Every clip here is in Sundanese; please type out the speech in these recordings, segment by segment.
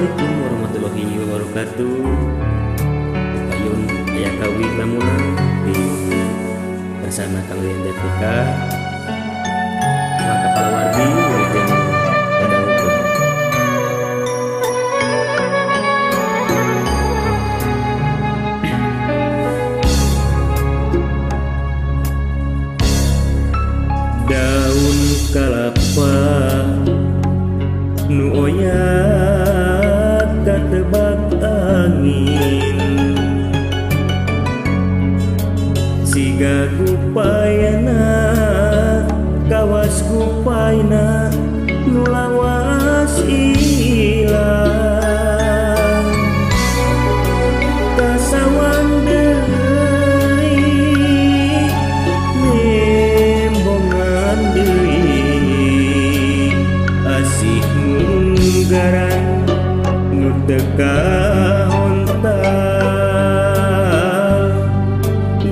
Assalamualaikum warahmatullahi wabarakatuh. Payun aya kawin lamunan di bersama Kang Rian Jatnika maka palawardi wilujeng ngadangukeun. Daun kalapa nu oyat katebak angin, siga gupayana kawas gupayna nu lawas ilang. Kasawan deui nembongan deui asih munggaran nu teu kahontal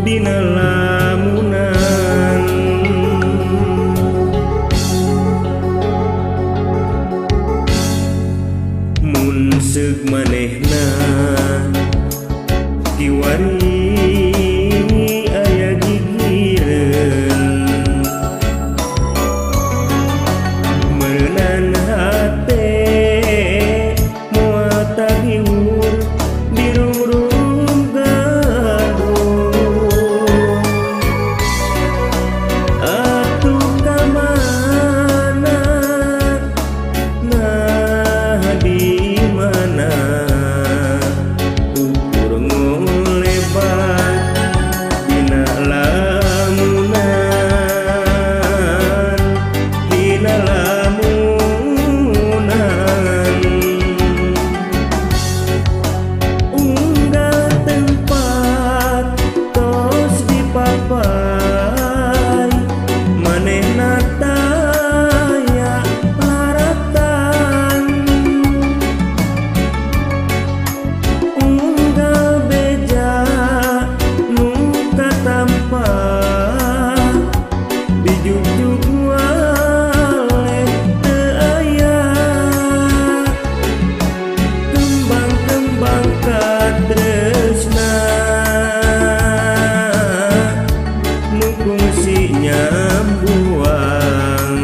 dina lamunan. Mun seug manehna kiwari aya gigireun, meureunan hate moal tagiwur dirungrung gaduh. Atuh ka mana nah di mana ukur ngolebat dina lamunan, dina lamunan. Unggal tempat tos dipapai manehna taya laratan. Unggal beja nu katampa dijugjug waleh teu aya. Kembang-kembang katresna nu kungsi nyambuang,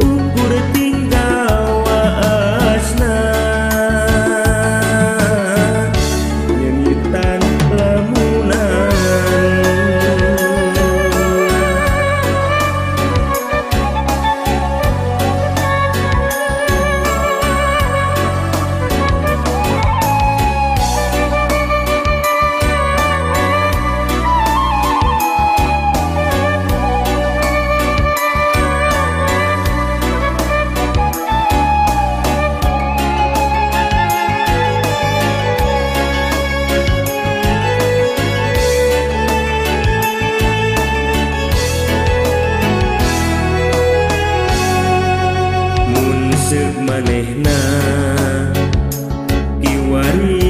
ukur tinggal waasna nyenyitan lamunan. Mun seug manehna kiwari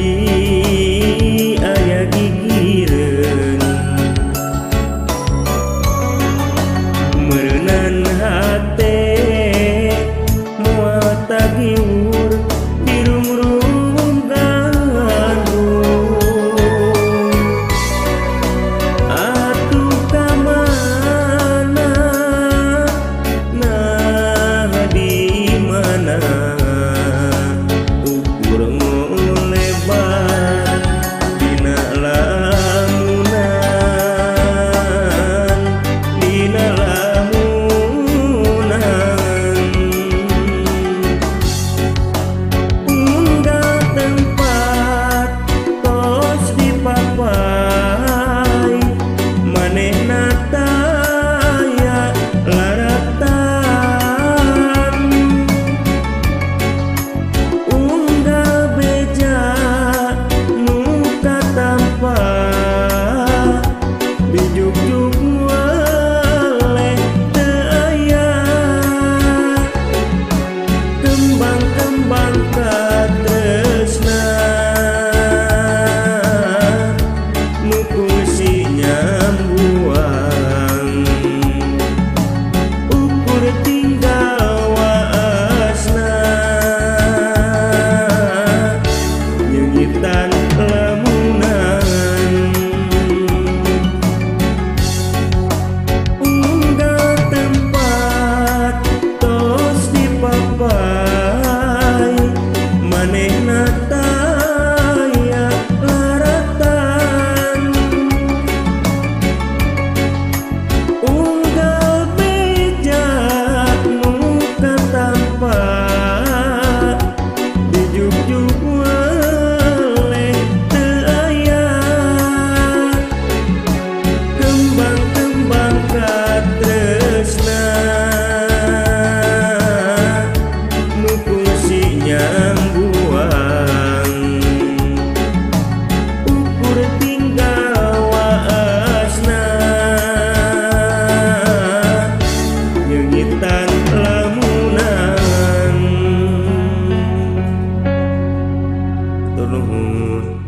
aya gigireun, meureunan hate moal tagiwur dirungrung gaduh. Atuh ka mana nah di mana Nuhun.